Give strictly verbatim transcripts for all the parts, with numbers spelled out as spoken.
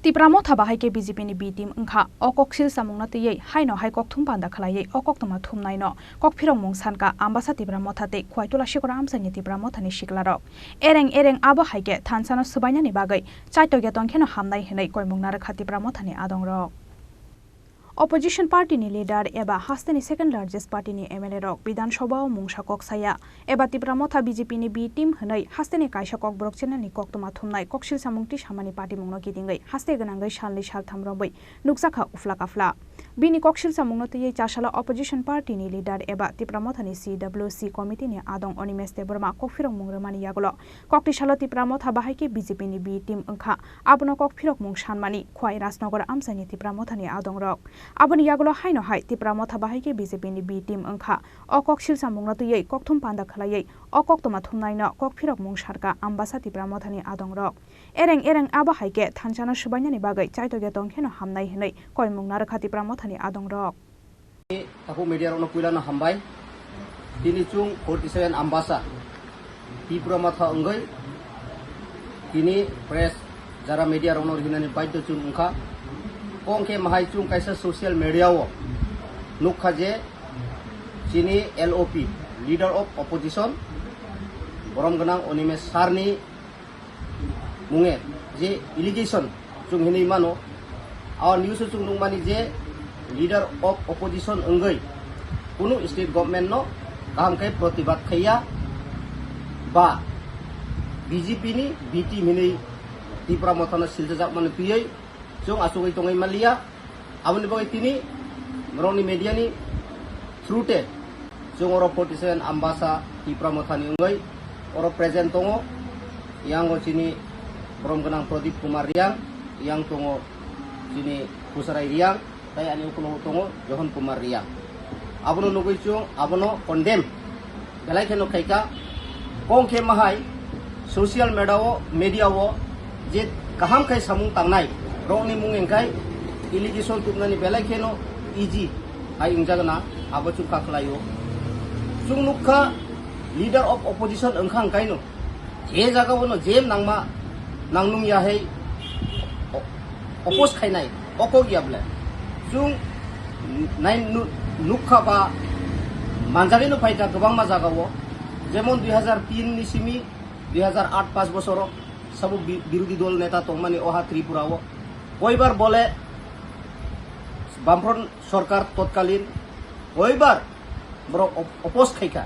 Tipra Motha bahai khe B J P ni B team wngkha. O koksil samungno twiwi haino hai kokthum panda khlaiwi o koktwma thumnaino kokphirokmung sanka Ambasa Tipra Motha tei Khwai Tulasi Kora amchaini Tipra Mothani siklarok. Ereng ereng abo hai khe thansano swbainani bagwi chaitokya tongkheno hamnai hwnwi koimung narwkha Tipra Mothani adongrok. Opposition party ni leader eba hasteni second largest party ni M L A rok Bidhan Sabha o mungsa kok saya eba Tipra Motha B J P ni B team hwnwi hasteni kaisa kokborok channel ni koktwma thumnai koksil samung twi samani patimungno kitingwi haste gwnangwi salni saltham romwi nukjakha ufla kafla. Bini koksil samungno twiwi chasala opposition party ni leader eba Tipra Motha ni C W C committee ni adong Animesh Debbarma kokphirokmung rwmani yagulo Kokti salo Tipra Motha bahai khe B J P ni B team wngkha. Abono kokphirokmung sanmani Khwai Rajnagar amchaini Tipra Mothani adongrok. Aboni yagulo haino hai Tipra Motha bahai khe B J P ni B team wngkha. O koksil samungno twiwi kokthum panda khlaiwi o koktwma thumnaino kokphirokmung sarka Ambasa Tipra Mothani adongrok. Ereng ereng abo hai khe thansano swbainani bagwi chaitokya tongkheno hamnai hwnwi koimung narwkha Tipra Mothani adongrok. Takhuk media rokno puilano hambai. Tini chwng forty seven Ambasa Tipra Motha wngwi tini press jara media rokno rihinani baidhyo chwng wngkha. Kong khe mahai chwng kaisa social media o nukha je chini L O P, Leader of Opposition, borom gwnang Animesh sir ni munge je allegation chwng hinwi mano, a news o chwng nukmani je leader of opposition wngwi kunu state government no kaham khe protibad khaiya ba B J P ni B team hinwi Tipra Motha no silchajakmani twiwi chwng achugwi tongwi manliya. Aboni bagwi tini borokni media ni through te chwng oro forty seven Ambasa Tipra Motha ni wngwi oro present tongo. Yang o chini borom gwnang Pradip Kumar Riang, yang tongo chini Pusarai Riang, tei ani ukulogo tongo Johon Kumar Riang. Abono nugwi chwng abono condemn belai kheno khaikha. Kong khe mahai social media o, media o je kaham khai samung tangnai rokni mung engkhai allegation tubnani belai kheno easy hai wngjagna abo chwng kha khlaio. Chwng nukha leader of opposition wngkha wngkaino je jaga o no je nangma nangnung ya hai o-, oppose khainai. Okok ya ble. Chwng nai nu-, nukha ba manjagwi no phaikha kwbangma jaga o. Jemon dui hazar tin ni simi dui hazar aat pas bosoro sabo bi-, birodhi dol neta tongmani oha Tripura o. Koibar bole Bamfront sorkar totkalin koibar borok op-, oppose khaikha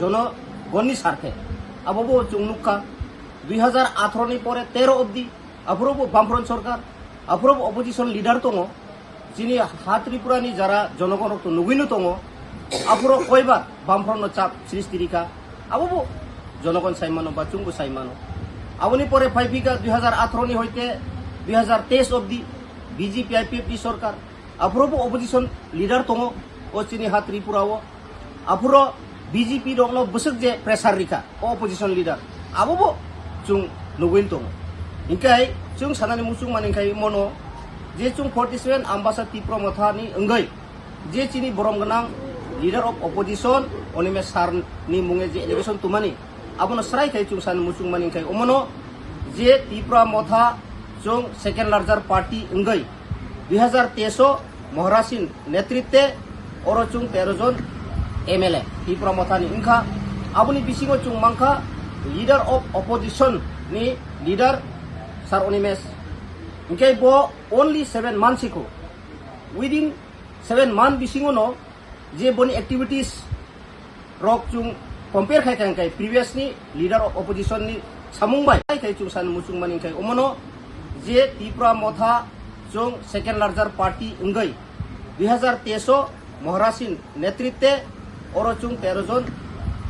jonogonni sarthe. Abo bo chwng nukha dui hazar atharo ni pore tero obdi aphuru bo Bamfront sorkar, aphuru bo opposition leader tongo. Chini ha Tripura ni jara jonogon rok to nugwi no tongo. Aphuru koibar Bamfront no chap srishti rikha. Abo bo jonogon sai mano ba chwngbo sai mano. Aboni pore phai phika dui hazar atharo ni hoite dui hazar teis obdi B J P I P F T sorkar. Aphuru bo opposition leader tongo o chini ha Tripura o. Aphuru B J P rokno bwswk je pressure rikha o opposition leader, abo bo chwng nugwi tongo. Hinkhe chwng sanani muchungmani hinkhe mono je chwng forty seven Ambasa Tipra Motha ni wngwi je chini borom gwnang leader of opposition Animesh sir ni munge je allegation tumani, abono srai khai chwng sani muchungmani hinkhe omono je Tipra Motha chwng second larger party wngwi dui hazar teis o Maharaj ni netritwe oro chwng tero jon M L A Tipra Motha ni wngkha. Aboni bisingo chwng mankha leader of opposition ni leader Sir Animesh. Hinkhe bo only seven months ikho, within seven month bisingo no je boni activities rok chwng compare khai kha hinkhe previous ni leader of opposition ni samung bai khai chwng san muchung mani hinkhe omono je Tipra Motha chwng second larger party wngwi dui hazar teis o Maharaj ni netritwe oro chwng tero jon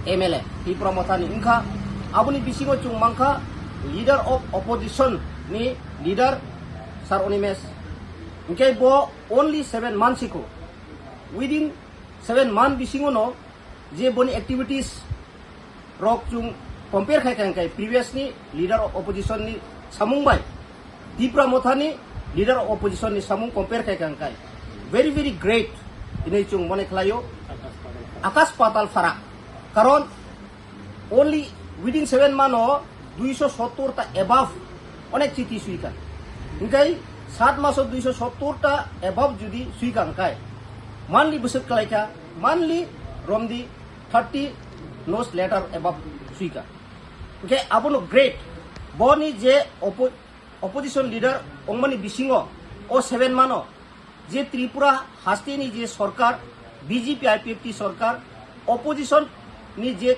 M L A Tipra Motha ni wngkha. Aboni bisingo chwng mankha leader of opposition ni leader Sir Animesh. Hinkhe bo only seven months ikho, within seven month bisingo no je boni activities rok chwng compare khai kha hinkhe previous ni leader of opposition ni samung bai Tipra Motha ni leader of opposition ni samung compare khai kha hinkhe very very great hinwi chwng mone khlaio. Akas patal pharak. Karon only within seven month o duiso sottor ta above onek chiti sui kha. Hingkai sat maso duiso sottor ta above judi suikha hingkai, monthly bwswk kalaikha, monthly romdi thirty notes letter above suikha. Hingke abono great, boni je oppo-, opposition leader ongmani bisingo o seven mano je Tripura hasteni je sorkar, B J P I P F T sorkar, opposition ni je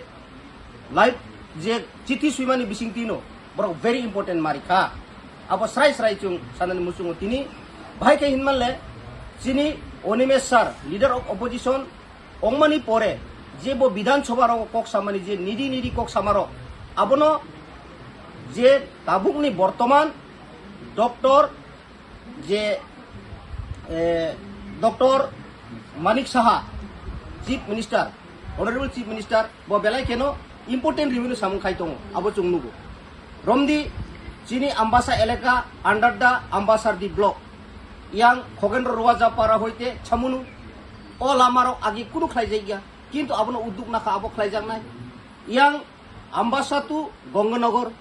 live je chithi swimani bisingtino borok very important marikha. Abo srai srai chwng sanani muchungo tini bahai khe hinmanle chini Animesh sir, leader of opposition, ongmani pore je bo Bidhan Sabha rogo kok samani je nidi nidi kok samarok, abono je tabukni bortoman Doctor je, eh, Doctor Manik Saha, Chief Minister, Honorable Chief Minister, bo belai kheno important review ni samung khai tongo, abo chwng nugo. Romdi chini Ambasa elaka under the Ambasardi block, yang Khogendro Roaja para hoite Chamunu, o lamarok agi kunu khlaijakya, kintu abono udduk nakha abo khlaijaknai. Yang Ambasa to Ganganagar,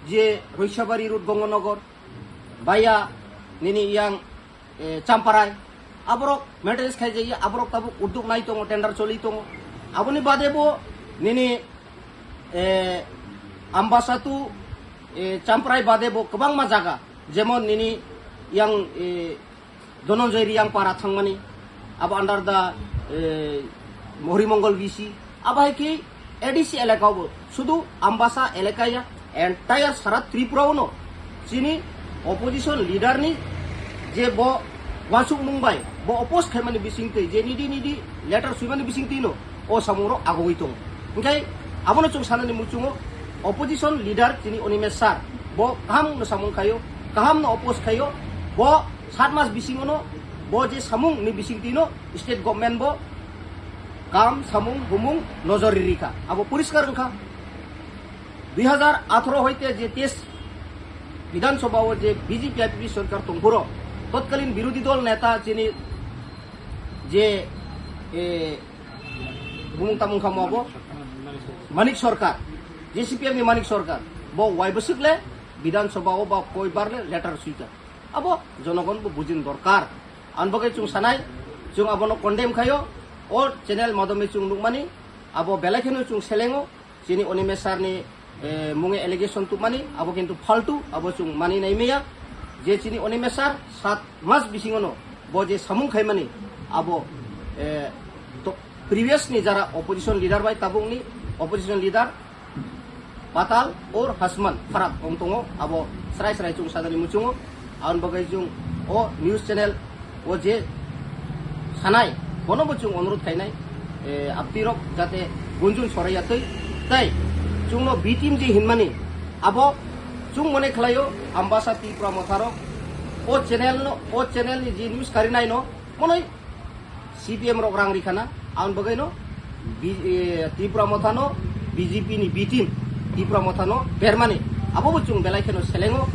je Roisabari road Ganganagar, via nini yang, eh, Champarai, aborok maintenance khaijaya, aborok tabuk udduk nai tongo, tender choli tongo. Aboni bade bo nini, eh, Ambasa to, eh, Champarai bade bo kwbangma jaga, jemon nini yang, eh, Dhananjay Reang para thangmani, abo under the, eh, Mohri Mongol V C, abo hai khe A D C elaka bo, sudu Ambasa elaka ya, entire sara Tripura uno, chini opposition leader ni je bo wansukmung bai, bo oppose khaimani bisingtwi, je nidi nidi letter swimani bisingtwi no, o samung rok agogwi tongo. Hingkhe abono chwng sanani muchungo, opposition leader chini Animesh sir, bo kaham no samung khaio, kaham no oppose khaio, bo sat mas bisingo no, bo je samung ni bisingtwi no state government bo kam samung humung nojor ririkha, abo poriskar wngkha. Dui hajar atharo hoite je teis Bidhan Sabha o je B J P I P F T sorkar tongphuru, totkalin birodhi dol neta chini je, eh, bumung tamung kha mo abo? Manik Sarkar, je C P M ni Manik Sarkar, bo wai bwswk le Bidhan Sabha o ba koi bar le letter swikha. Abo jonogon bo bujin dorkar. Ang bagwi chwng sanai, chwng abono condemn khaio, o channel madome chwng nukmani, abo belai kheno chwng selengo, chini Animesh sir ni, eh, munge allegation tubmani, abo kintu faltu, abo chwng mani nai maya, je chini Animesh sir sat mas bisingono bo je samung khaimani, abo, eh, to, previous ni jara opposition leader bai tabukni opposition leader Patal or Hasman pharak wng tongo, abo srai srai chwng sajani muchungo. Aboni bagwi chwng o news channel o je sanai, bono bo chwng onurodh khainai, eh, aptirok jate gunjun soraiya twi, tai chwngno B team je hinmani, abo chwng mone khlaio Ambasa Tipra Motharok o channel no, o channel ni je news karinai no monoi C P M rok rang rikhana, aboni bagwi no B-, eh, Tipra Motha no B J P ni B team Tipra Motha no bermani. Abo bo chwng belai kheno selengo.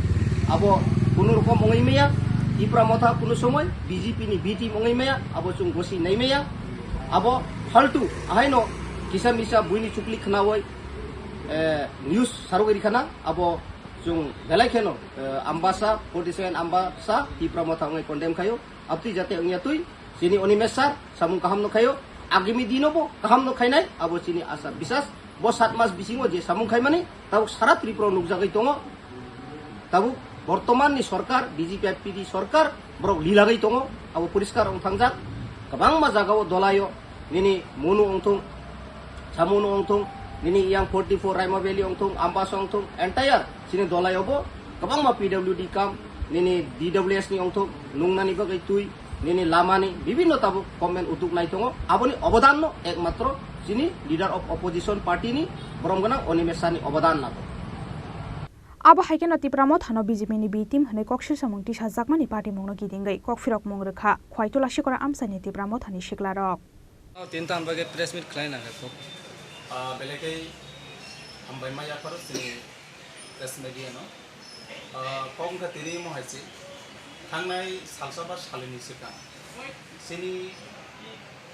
Abo kunu rokom wngwi maya. Tipra Motha kunu somoi B J P ni B team wngwi maya. Abo chwng gosi nai maya. Abo faltu ahaino kisa misa buini chukli khnawi, eh, news sarogwi rikhana. Abo chwng belai kheno, eh, Ambasa, forty seven Ambasa, Tipra Motha wngwi condemn khaio. Abtwi jate wngya twi, chini Animesh sir samung kaham no khaio, agami dino bo kaham no khainai, abo chini asa bisas. Bo sat mas bisingo je samung khaimani, tabuk sara Tripura nukjagwi tongo. Tabuk bortoman ni sorkar, B J P I P F T sorkar, borok lilagwi tongo, abo poriskar wng thangjak. Kwbangma jagao dolaio, nini Monu wngthung, Chamunu wngthung, nini yang forty four Raima Valley wngthung, Ambasa wngthung, entire chini dolaio bo kwbangma P W D kam, nini D W S ni wngthung, nungnani bagwi twi, nini lamani bibinno tabuk government utuk nai tongo. Aboni obodan no ekmatro chini leader of opposition party ni borom gwnang Animesh sir ni obodan lago. Abo hai kheno Tipra Motha no B J P ni B team hwnwi kok silsamung tisajakmani patimung no kidingwi kok phirokmung rwkha Khwaitula Sikora amchaini Tipra Motha ni siklarok. O tin tan bagwi press meet khlai nang khe kok. Ah, belai khe hambai ma yapharo chini press media no. Ah, kok wngkha tini mo hai se thangnai salsa ba salini swkang chini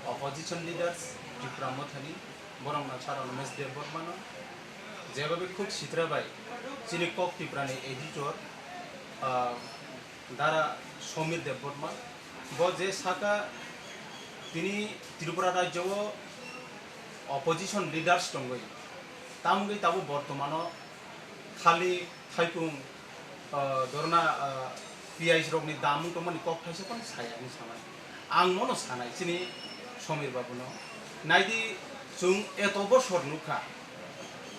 opposition leaders Tipra Mothani borok no sir Animesh Debbarma no jeba bai khuk sitra bai chini kok Tipra ni editor, ah, Dara Somir Debbarma, bo je saka tini Tripura rajyo o opposition leaders tongwi, tamungwi tabuk bortomano khali thaipung, ah, dorna, ah, P I S rokni damung tongmani kok thaisa phano saya hinwi sanai. Ang mono sanai chini Somir babuno. Naidi, chwng eto bosor nukha.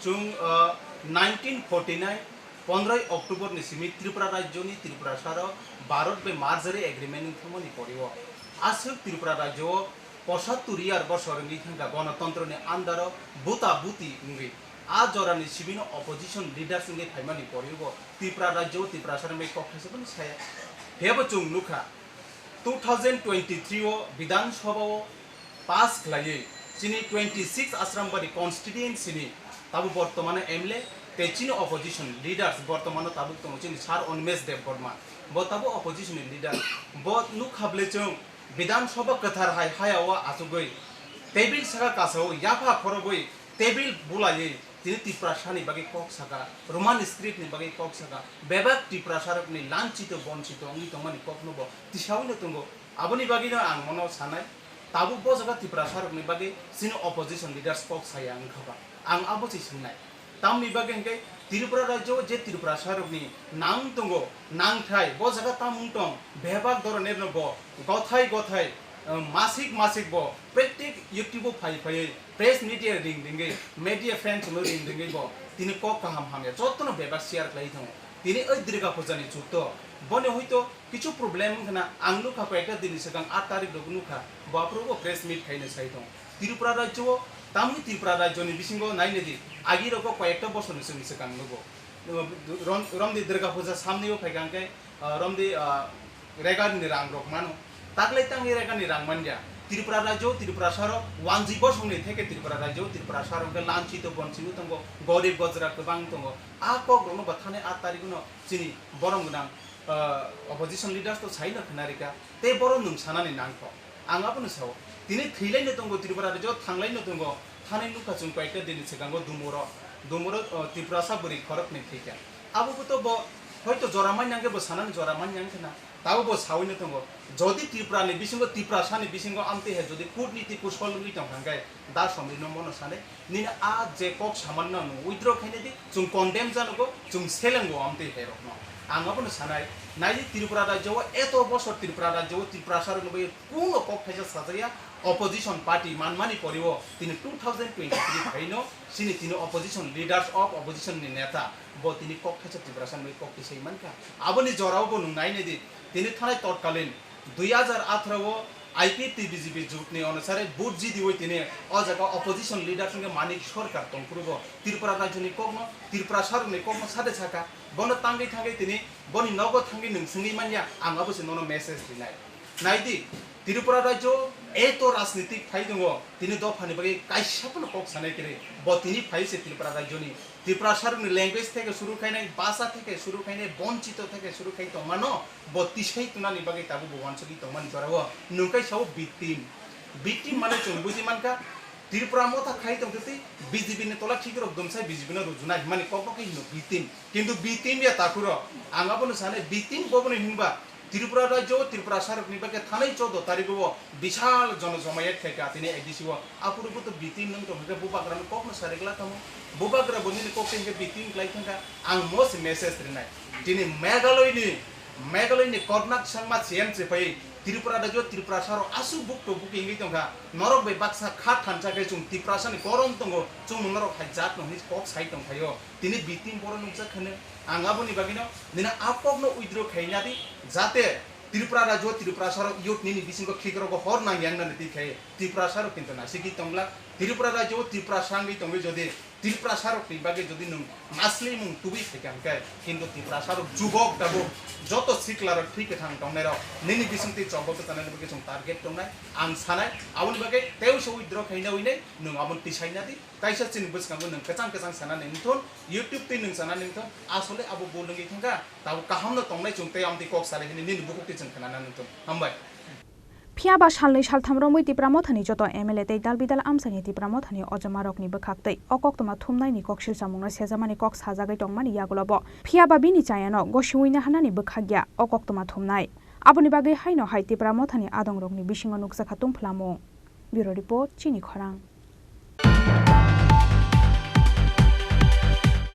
Chwng, ah, nineteen forty-nine pondroi October ni simi Tripura rajyoni Tripurasarok Bharat bai merger agreement wngthangmani poriwo aswk Tripura rajyo o pochattor year bosor wngwi thangkha gonotontroni andaro buta buti wngwi. A jorani simino opposition leaders wngwi phaimani poriwo Tripura rajyo o Tripurasarok bai kok thaisa phano saya. Phiyabo chwng nukha, two thousand twenty-three o Bidhan Sabha o pass khlaiwi chini twenty-six Asrambari constituency ni tabuk bortomano M L A tei chini opposition leaders bortomano tabuk tongo chini Sir Animesh Debbarma, bo tabuk opposition ni leader. Bo nukha bwle chwng Bidhan Sabha kwthar hai haya o achugwi table saka kasao yapha khorogwi table bulaiwi tini Tiprasani bagwi kok saka, Roman script ni bagwi kok saka, bebak Tiprasarokni lanchito bonchito wngwi tongmani kokno bo tisaui no tongo. Aboni bagwino ang mono sanai, tabuk bo jaga Tiprasarokni bagwi chini opposition leaders kok saya wngkha ba? Ang abo se swngnai. Tamni bagwi hwnkhe Tripura rajyo o je Tiprasarokni nang tongo, nangthai, bo jaga tamung tong, bebak doronerno bo gothai gothai, eh, masik masik bo pratik YouTube o phai phaiwi press media ring ringwi, media friends no ring ringwi bo tini kok kaham hamya jottono bebak share khlai thango. Tini oi Durga Puja ni chutto, boni hoito kichu problem wngkha na, ang nukha koyekta din ni swkang aat tarik rok nukha, bo aphuru bo press meet khaina sai tong. Tripura rajyo o, tamni Tripura rajyo ni bisingo naina di, agi rok bo koyekta bosor ni swkang swkang nugo. Rom-, romdi Durga Puja samni o phaikha hwnkhe, ah, romdi, ah, regar ni rang rok mano. Taklai tangni regar ni rang manya. Tripura rajyo, Tripura saro, wanji bosong ni theke Tripura rajyo, Tripura saro hwnkhe lanchito bonchito tongo, gorib gojra kwbang tongo. A kok rok no bo thani aat tarik no chini borom gwnang, ah, opposition leaders to sai no khna rika, tei borom nwng sanani nangkho. Ang abono sao, tini thwilaino tongo Tripura rajyo, thanglaino tongo, thani nukha chwng koyekta dini swkango Dumuro, Dumuro, o, Tiprasa bwrwi khoroknwi thwikha. Abo bo to bo hoito jora manya hwnkhe bo sanani jora manya wngkha na, tabo bo saui no tongo. Jodi Tripura ni bisingo, Tiprasa ni bisingo amtwi hai jodi kutniti kusol wngwi tongkha hwnkhe, Da Somir no mono sanai, nini a je kok saman no nwng withdraw khaina di, chwng condemn janogo, chwng selengo amtwi hai rok no. Ang abono sanai, naidi Tripura rajyo o eto bosor Tripura rajyo o Tiprasa rok no bai kuno kok thaisa sajaya, opposition party manmani poriwo tini two thousand twenty-three phaino chini tini opposition leaders of opposition ni neta bo tini kok thaisa Tiprasa ni bai kok tisai mankha. Aboni jorao bo nwng naina di, tini thanai totkalin dui hajar atharo o I P F T B J P jut ni onusare vote jidiwi tini o jaga opposition leaders wngkhe Manik Sarkar tongphuru bo Tripura rajyo ni kokno, Tripura sarok ni kokno sade saka, bono tangwi thangwi tini boni nogo thangwi nwng swngwi manya, ang abo se nono message rinai. Naidi, Tripura rajyo eto rajnitik phai tongo, tini dophani bagwi kaisa phano kok sanai kwrwi, bo tini phai se Tripura rajyoni, Tripura sarokni language theke suru khainai, bhasha theke suru khainai, bonchito theke suru khai tongmano, bo tisai tunani bagwi tabuk bo wansugwi tongmani jorao nwng khe sao victim. Victim mane chwng buji mankha, Tripura motha khai tongtwi B J P ni tola khikrok dumsai B J P no rujuna himani kokno khe hino victim. Kintu victim ya takhuro, ang abono sanai victim boboni hinba Tripura rajyo, Tripura sarokni bagwi thanai choudo tarikgo bishal jono jomayat khaikha tini A D C o. Aphuru bo to victim nwng tong hwnkhe bubagrano kokno sari glak tamo. Bubagra bo nini kok tei hwnkhe victim glai thangkha. Ang mo se message rinai. Tini Meghalaya ni, Meghalaya ni Konrad Sangma C M se phai Tripura rajyo, Tripura saro aswk bukto buki wngwi tongkha. Norok bai baksa kha thansa khe chwng Tiprasa ni korom tongo, chwng norok hai jat no hinwi kok sai tongphaio. Tini victim boro nukjak hwno. Ang aboni bagwino nini a kokno withdraw khaina di, jate Tripura rajyo, Tripura sarok youth nini bisingo khikrokgo hor nang yang nani twi khai Tripura sarok kintu nasigwi tongla. Tripura rajyo, Tripura sangwi tongwi jodi Tripura sarok ni bagwi jodi nwng maslimung tubui phaikha hwnkhe, kintu Tripura sarok jubok tabuk joto sikla rok thwi kwthang tongnai rok nini bisingtwi chobok kwchanani bagwi chwng target tongnai. Ang sanai aboni bagwi tei se withdraw khaina winai nwng aboni tisaina di. Kaisa chini bwskango nwng kwchang kwchang sanani wngthun, YouTube twi nwng sanani wngthun, asole abo bul wngwi thangkha, tabuk kahamno tongnai chwng tei amtwi kok salai hwnwi nini bukhuk twi chwng khnanani wngthun. Hambai. Phiyaba salnwi saltham romwi Tipra Mothani joto M L A tei dal bidal amchaini Tipra Mothani ojomarokni bwkhaktwi o koktwma thumnaini koksil chamungno sejamani kok sajagwi tongmani yagulobo phiyaba bini chayano gosiwi naharnani bwkhakya o koktwma thumnai. Aboni bagwi haino hai Tipra Mothani adongrokni bisingo nukjakha tungphlamung. Bureau Report, Chini Khorang.